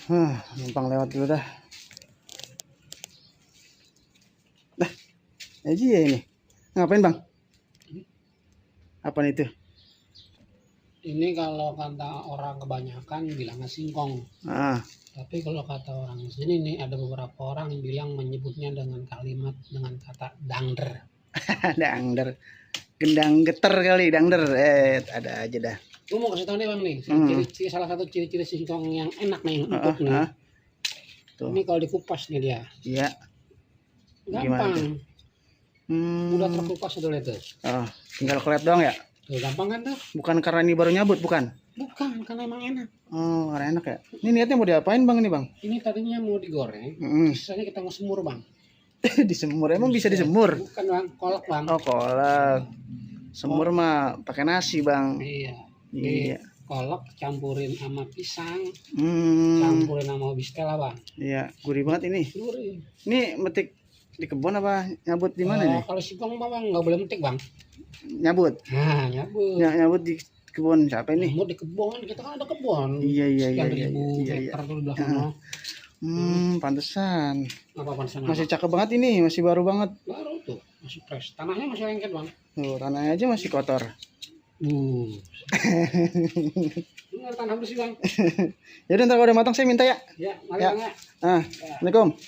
Numpang lewat dulu dah. Dah, aja ya ini. Ngapain bang? Apa itu? Ini kalau kata orang kebanyakan bilangnya singkong. Tapi kalau kata orang sini nih ada beberapa orang bilang menyebutnya dengan kata dangder. Dangder. Gendang geter kali dangder. Ada aja dah. Gue mau kasih tau nih bang nih, salah satu ciri-ciri singkong yang enak nih, empuk nih. Tuh. Ini kalau dikupas nih dia. Iya. Gampang. Mudah terkupas itu lihat tuh. Tinggal kelet doang ya? Tuh, gampang kan tuh? Bukan karena ini baru nyabut, bukan? Bukan, karena emang enak. Oh, karena enak ya. Ini niatnya mau diapain bang ini bang? Ini tadinya mau digoreng, sisanya kita mau semur bang. Disemur, emang bisa disemur? Bukan bang, kolak bang. Oh kolak. Semur mah pakai nasi bang. Iya. Kolak campurin sama pisang, campurin sama bistela bang. Iya, gurih banget ini. Gurih. Ini metik di kebun apa nyabut di mana nih? Kalau singkong bang nggak boleh metik bang. Nyabut. Nah, nyabut. Nyabut di kebun siapa ini? Nyabut di kebun, kita kan ada kebun. Iya. Meter tuh di belakang. Pantesan. Apa pantesan? Masih cakep banget ini, masih baru banget. Baru tuh, masih fresh. Tanahnya masih lengket bang. Tuh, tanahnya aja masih kotor. Ini tanah bersih bang. Jadi ntar kalau udah matang saya minta ya. Ya, mari bang ya. Assalamualaikum.